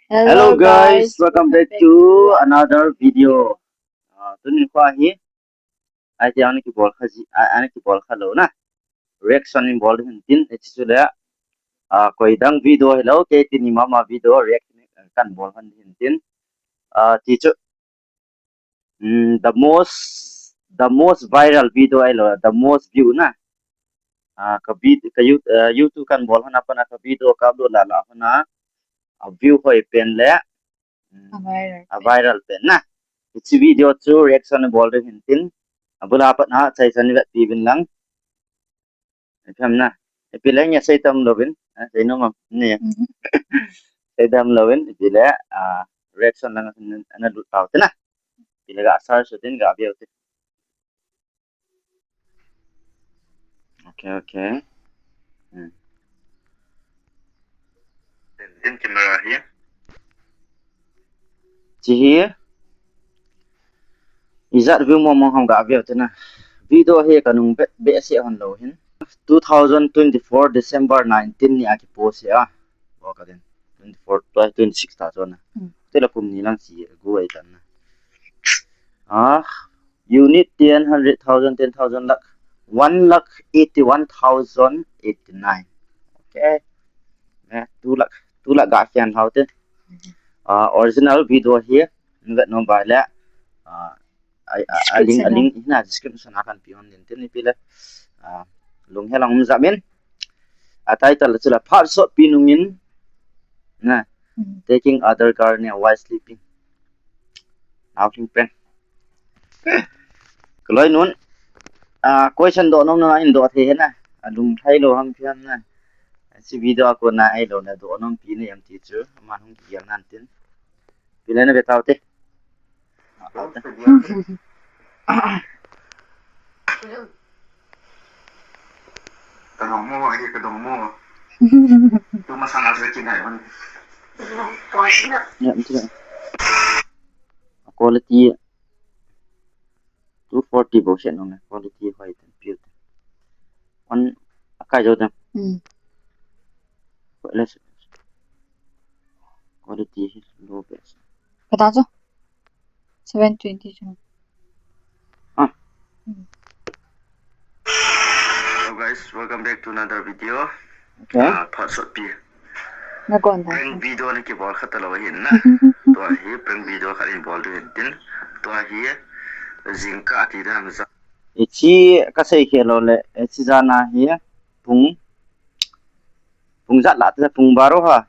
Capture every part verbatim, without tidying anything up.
Hello guys, welcome back to another video. Ah, tuni kho hi, ai ti ang ki bol kha ji, ai, ai ki bol kha lo na. Reaction in bol hin tin, eh, chu le. Ah, koi dang video hello, ke ti ni mama video react kan bol hin tin. Ah, ti chu, mm, the most, the most viral video ai lo, the most view na. Ah, ka vid-, ka You-, ah, YouTube kan bol hana pana ka video ka upload la la hana. A view hoi pen le. Mm, a viral pen. A viral pen na. Hiche video chu reaction bol ding hin tin. Abula pat na chai chan ni vet pi bin lang. Ipi ham na. Ipi le nya sei tam lo bin. Ah, sei nom am ni. Mhm. Sei tam lo bin. Ipi le, ah, reaction lang na, na lut tau te na. Ipi le ga search tin ga view te. Okay, okay. Hmm. Din camera hi. Chi hi. Ijat view mo mo ham ga view te na. Video hi ka nung be, be se hon lo hin. Two thousand twenty-four December nineteen ni a ki post a. Wa ka din. Twenty-four, twenty-six ta chon na. Hmm. Te la kum ni lang si go ai tan na. Ah, unit ten, hundred thousand, ten thousand lakh, one lakh eighty-one thousand eighty-nine. Okay. Ne, two lakh, two lakh ga kian hau te. Ah, original video hi, ngat no ba le. Ah, a, a, a link, a link hi na description a kan pi hon din tin ipi le. Ah, lung he lang um jam in. A title chu la phat sot pi nung in. Na. Mm. Taking other girl ne while sleeping. Naolhing prank. Ka loi nun. Ah, question do nom na in do the he na. A lung thai lo ham phiam na. Si video ko na ai lo na do nom pi ne yam ti chu. Ma hung ki yam nan tin. Pi le na be tau te. Ka dong mo, ai ka dong mo. Tu masang a sa kinai man. Ya, betul. Quality two forty bo se no na. Quality hoi tan pure. One akai jo dan. Hmm. Let's quality low best. Kata chu? Seven twenty chu. Ah. Hmm. Hello guys, welcome back to another video. Okay. Ah, phat sot pi. Na kon ta. Prank video na ki bol khat lo hin na. Tua hi prank video khat in bol du hin tin. Tua hi jingkah ti dan za. Hichi ka sei khe lo le, hichi jana hi pung, pung jat la te pung baro ha.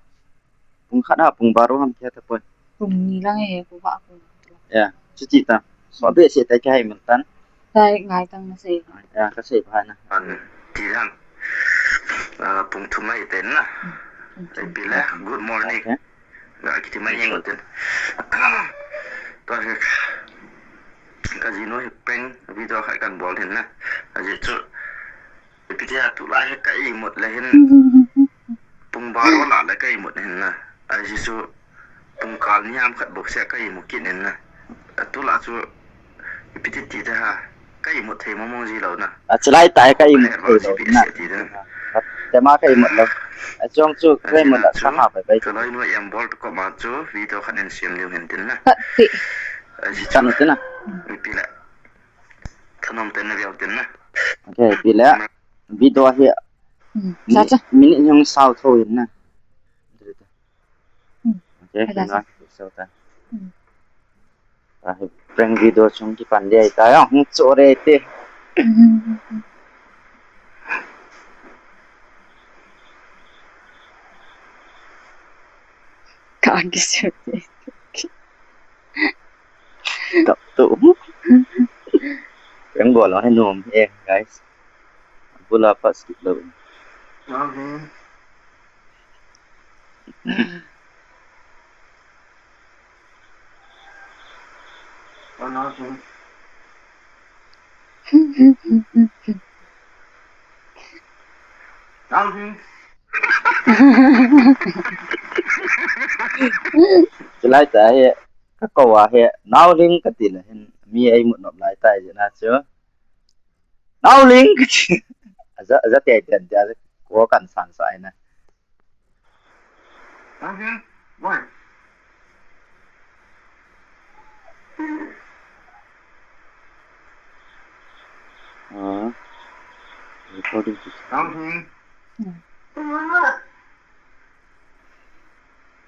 Pung khat ha, pung baro ham khe ta poi. Pung ni lang e, pung ba pung. Ya, chuti ta. So be se ta kya hai mil tan. Tai ngai tang na sei. Ya, ka sei ba na. An, ti dan. Ah, pung thum ai ten na. Hmm. Ai pi le, good morning. Okay. Ga kiti mai yeng ten. Tua hi. Ka jinu hi prank video khat kan bol hin na. Aji chu. Ipi tia tu la hi ka imut le hin. Pung baro la le ka imut hin na. Aji chu. Pung kal ni ham khat bok se ka imut kit hin na. Tu la chu. Ipi ti ti te ha. Ka imut thei mong mong ji lo na. A chulai tai ka imut thei lo na. Tema ka imut lo. A chong chu ka imut la sa ha pai pai. Ka lai nu em bol ko ma chu video khat in siam liu hin tin na. Khat ti. A ji chan chu na. Ipi le. Thanom ten na viau tin na. Okay, ipi le. Video hi. Hmm, cha cha. Minute hung sao tho in na. Hmm. Okay, cha cha. Sao ta. Hmm. Prank video chung kipan ding ahitai, hung cho re te. Ka ang kisir te. Tap tu. Prank bol lo he nom e, guys. Bula pa skip lo. Okay. Chulai ta hi, ka kou a hi, Naolhing ka ti le hin, mi ei mut nop lai ta hi na chu. Naolhing ka ti. Aja, aja te te te, aja ko kan san sa ai na. Naolhing, boy.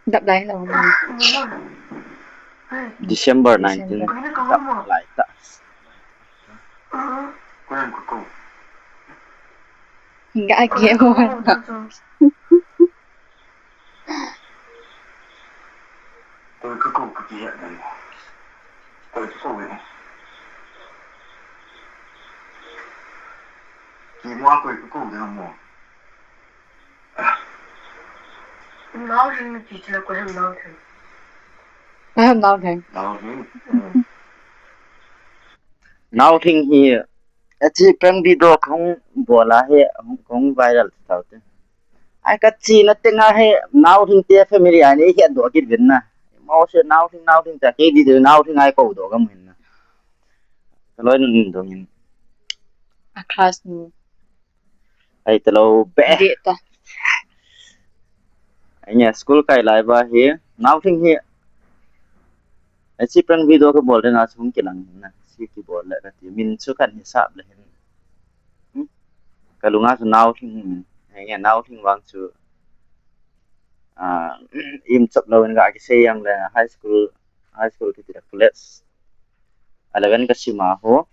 Dap lai lo. December nineteen. Dap lai ta. Hinga ake ho. Koi ka kou ka kihet dan. Koi ka kou e. Kimo a koi ka kou dan mo. Naolhing na ti chila koi ham Naolhing. Koi ham Naolhing. Naolhing. Naolhing hi, achi prank video kong bola he, kong viral tau te. Ai ka chi na tenga he, Naolhing te family ai ni he do kit vin na. Mo se Naolhing, Naolhing ta ke di de Naolhing ai ko do ka mun na. Ka loi nun dong in. A class nu. Ai ta lo be. Di ta. Ai nya school kai lai ba he, Naolhing he. Achi prank video ka bol de na sung kilang na. Si ki bol le ka ti min chu kan hisap le hin. Ka lunga chu Naolhing, henge Naolhing vang chu, ah, im chop lo in ga kisei yang le high school, high school kiti le college. Eleven ka sima ho,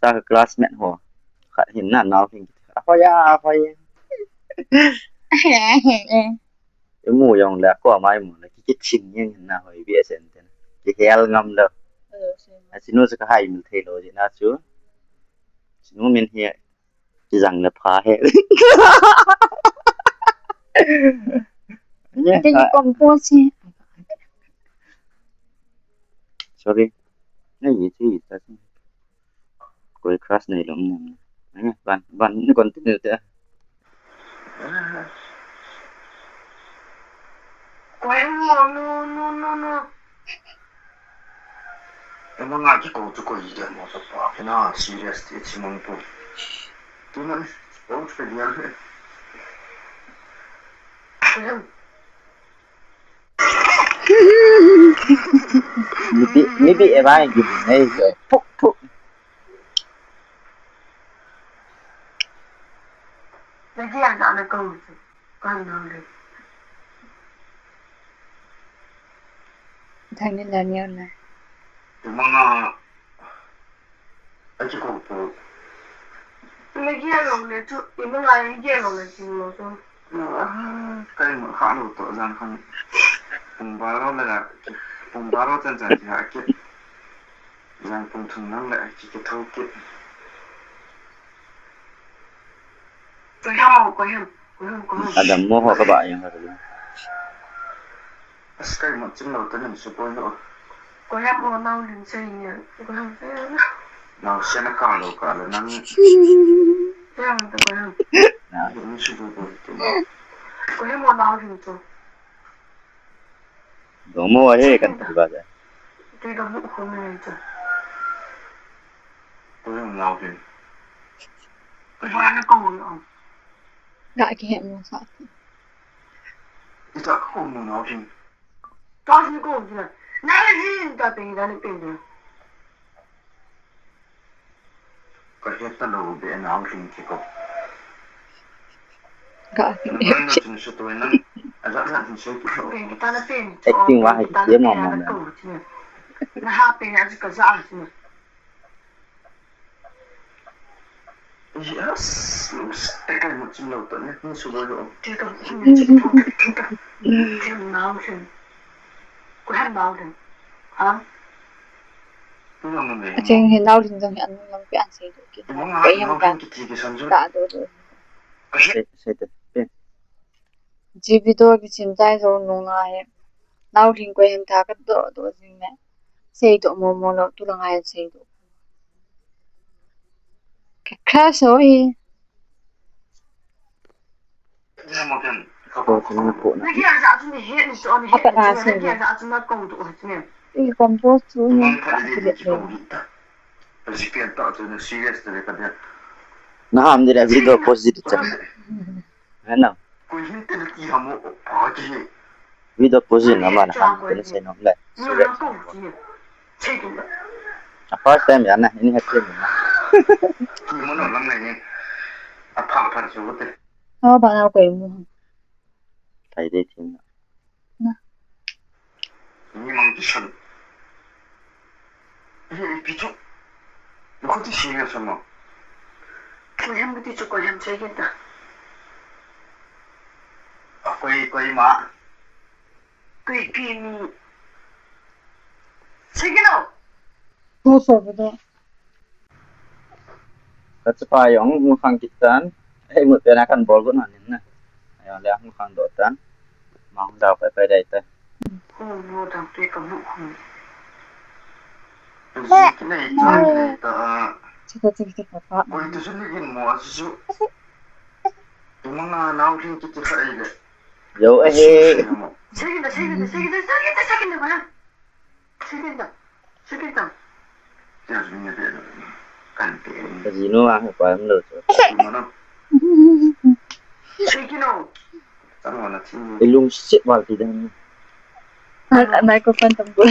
sa ka classmate ho, khat hin na Naolhing kiti. Ahoya, ahoya. Imu jong le, ko mai mu le, ki, ki chin yang hin na hoi B S N ten. Ki hel ngam le. Asinu sa ka hai mil thei lo, ji na chu. Sinu min hi, ki jang le pha he. Sorry. Nei, ye chi, ta chi. Koi crush nei lom nem. Ane, ban, ban, ni continue te. Koi mo, no, no, no, no. Ema nga ki ko tu ko yi de mo to pa. Kena serious te chi mong tu. Tu man, ko tu pe dia he. Maybe, maybe if I give me, puk, puk. Lagi anak nak kau tu, kau nak le. Thang ni la ni na. Manga Achi ko po. Lagi along le tu, imang ai lagi along le tu lo tu. Kai mo kha lo to jan khan. Pung baro le la, pung baro chan chan ki ha ki. Jan pung thum nang le ki ki thau ki. Ko ham, ko ham, ko ham, ko ham. Adam mo ho ka ba yang ha. Askai mo chim lo ta nin su poi lo. Ko ham mo nau lin sai ni. Ko ham sai. Nau sia na ka lo ka la nang. Ko ham ta ko ham. Ni su poi poi tu. Ko ham mo nau lin tu. Dong mo he kan tu ba da. Te ka bu ko me tu. Ko ham nau lin. Ko ba na ko lo. Ga ki he mo sa. Ita ko mo nau lin. Kasi ko sila. Nalagin ka pe, nalagin pe. Ka heta lo be na ang ling ki ko. Ka. Nalagin na chin su to nan. Aja na chin su ki ko. Pe, kita na pe. Acting wa hai ke mo mo na. Na ha pe na ka sa. Yes, yes. Te kai mo chim lo to ne, ni su lo lo. Te kai mo chim lo to ne. Te kai mo chim lo to ne. Te kai mo chim lo to ne. Ha? Acheng hi Naolhing jong hi an lampi an sei doh kit. Kei ham kan. Ta doh doh. Sei, sei te. Chi video kichim chai jou nunga hi. Naolhing koi hin tha ka doh doh jing ne. Sei doh mo mo lo, tu langa hin sei doh. Ka crush ho hi. Ko chini po na. Apat na sei. I compose chu hi. Na ham dile video post di chan. Hena. Video post di na ma na ham dile sei nom le. A first time ya na, ini happy na. Apha phan chu te. Aw, ba na koi mu. Thai de thim na. Na. Ni mang ti san. Hi pi chu. Ko ti si ya sama. Ko hem ti chu ko hem che kin ta. Koi koi ma. Koi pi mi. Che kin o. Ko so ba do. Ka chapa jong hung khang kit tan. Hei, mut pen a kan bol got na nin na. Ajong le hung khang doh tan. Ma hung dau pai pai dai ta. Hung mu dang tui ka mu hung. Zik nei ta nei ta. Chika chika chika pa. Koi tu su ni gin mo a su su. Tu ma nga nau ling kiti kha ei le. Yo, eh. Second, second, second, second, second, second. Ka jinu a, he pa em lo chu. I lungset val ti dan. Microphone tam bul.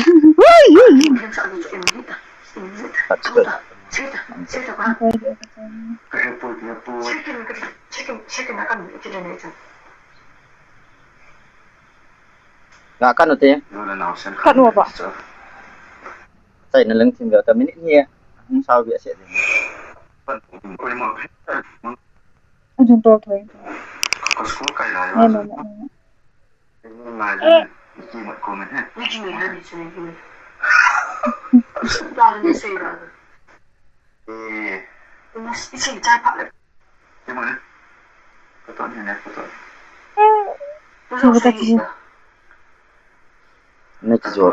Nga kanu te. Kanu ba. Sai na leng thim ta minute ni. Hung sao bia se. Ajun to thoi. Ko school kai lai. Ni ma ma. Ni ma ko me. Ni ki me ni ki me. Ni ki me. Na ki jo.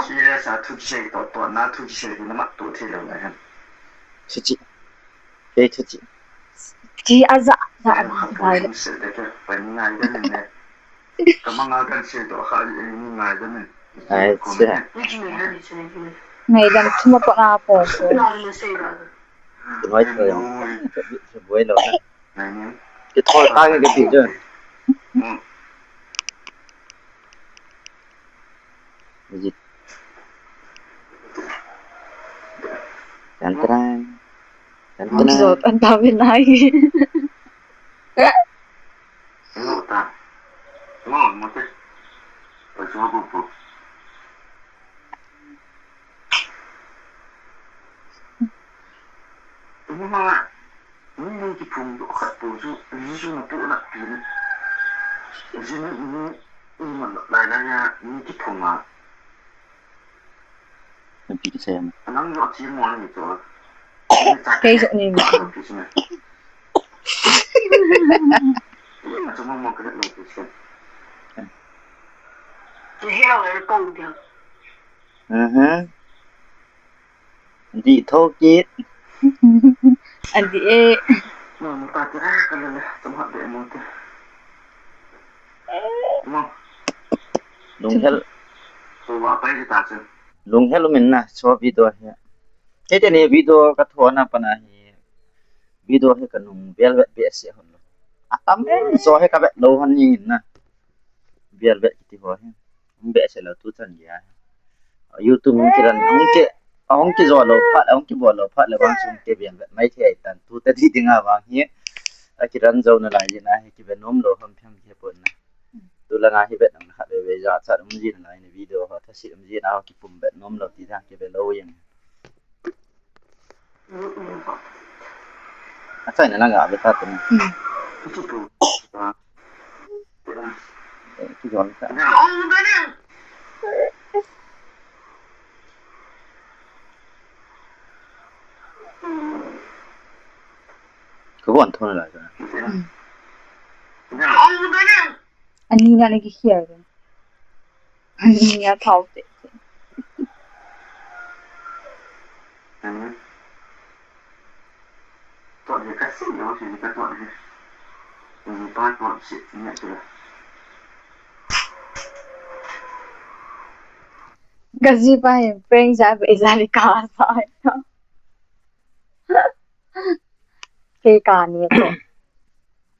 Serious a thu kisei to to na thu kisei na ma to the lo na han. Thuchi. Kei thuchi. Chi a za za a bai le. Ka manga kan sei to kha ni ngai da min. Ai cha. Ngai dam chuma pa na po po. Noi to jong. Buai lo na. Kithol ta nge kati jo. Music. Tan tan. Tan tan. Music tan tan nai. Mo ta. Mo mo te. Pa jo ko po. Uma, ni kiphong doh khat po chu, ni chu na po na pi ni. Ni ni ni man lai lai ya, ni kiphong a. Ni pi kisem. Nang jo chi mo ni to. Kei jo ni. Ni ma chu mo mo ka lo kisem. Ki hero er pong dia. Mhm. Di tho kit. Adi e. Mo mo ta te a ka le le, tum ha de mo te. Mo. Lunghel. So wa pai ta chen. Lunghel min na, so video he. Te te ni video ka tho na pa na hi. Video he ka nung bel vet be se hon lo. Atam so he ka vet lo hon ni na. Bel vet kiti ho he. Hung behseh lou tu chan gei a. YouTube hung kiran, hung ki, hung kijo lou phat, hung kibol lou phat le vang chu hung kibel vet mai thei tan tu te di ding a vang hi. A kiran jo nalai jin a hi kibe nom lou ham phem kipon na. Tu langa hi vet nang khat veve jachat um jin nalai ni video ho thase um jin a kipum vet nom lou ti dang kibe lou jeng. Achaina langa ve ta tuni. Hmm. Eh, kijon ta. Ka bon thon la ka. Hmm. Ani nga na kikhel. Ani nga thau te. Ka jipa hin prank ja be ja le ka sa. Kei ka ni ko.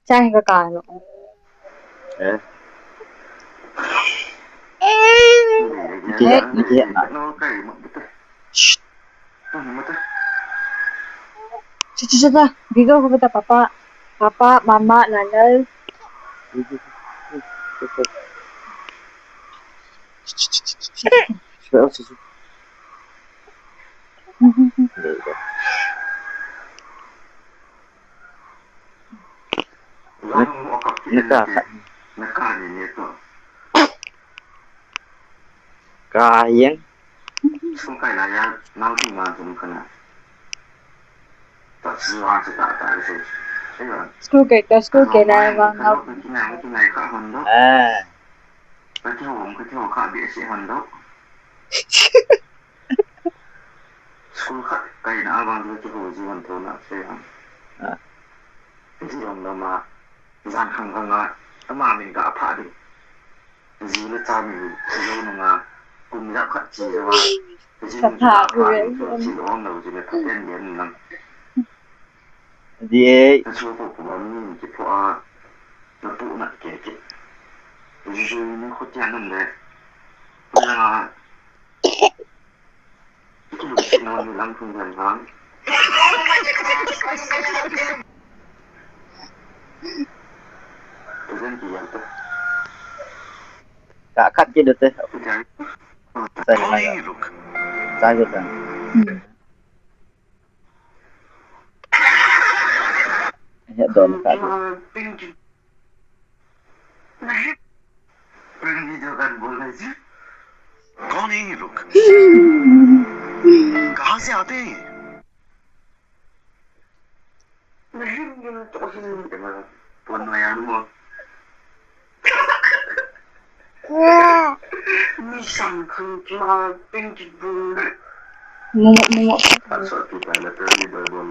Chang ka ka no. Eh. Niki, niki, na. Shh. Cuba, video ko beta papa, papa, mama, lalal. Nika, nika, ka yang. School kai ta, school kai na vang nau. Ah. School khat kaina vang chu kiho ji hon tho na se a. Ah. Ji hon lo ma, jan khang khang a, ama min ka pha ding. Ji le cha min, ji lo nung a, kum ijat khat ji lo a. Ji min ka pha ding, ji lo hong lo, ji le pha den den nang. Ji e. Na chu ko ko mi ki pho a, na pu na ke ke. Ji ji ni ko tia nan le. Na Ka khat kit u te. Sai na ka. Sai ko ta. He don ka. Prank video kan bol rahe thi. कौन है ये लोग? कहाँ से आते हैं ये? Pon no yang mo. Ni sang khang ma pin ki bu. Mo, mo, mo. Asal kita na prank video bol.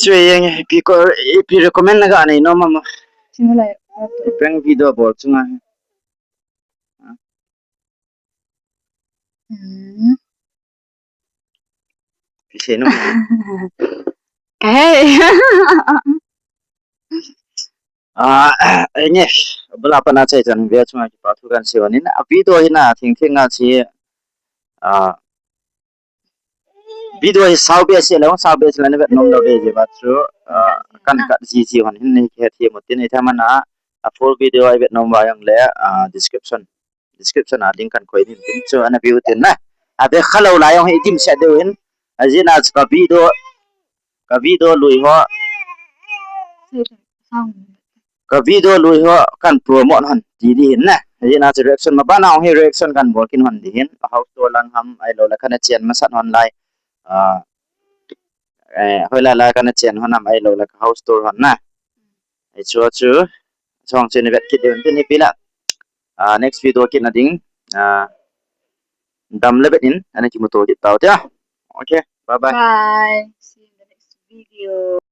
Sui yang ipi ko, ipi recommend na ga nei nom mama. Prank video bol chunga. Hmm. Ipi sei nom. Ka he. Ah, eh, nge, abul a pat na chai chan video chunga kipa thu kan sei uva, a video hi na thing thing a chi, ah, video hi sao be se le, sao be se le na vet nom lou be ji ba chu, ah, kan kat ji ji hon hin nei he thi mo tin, i thaman a, a full video i vet nom uva jong le, ah, description. Description a link kan koi ding tin chu ana view tin na. A be kha lou lai jong hi dimset diu hin. Ajeh a chu ka video, ka video lui ho. Ka video lui ho kan promote hon ti di hin na. Ajeh a chu reaction ma bana jong hi reaction kan bol kin hon di hin. House tour lang ham ahilou le kana chen masat hon lai. Ah, eh, hoilai lai kana chen hon ham ahilou le ka house tour hon na. Ei chu chu. Chong chu ni vet kit diu tin ipi la. Ah, next video kit na ding. Ah, dam le vet in, ana kimuto kit tau tia. Okay, bye bye. Bye. See you in the next video.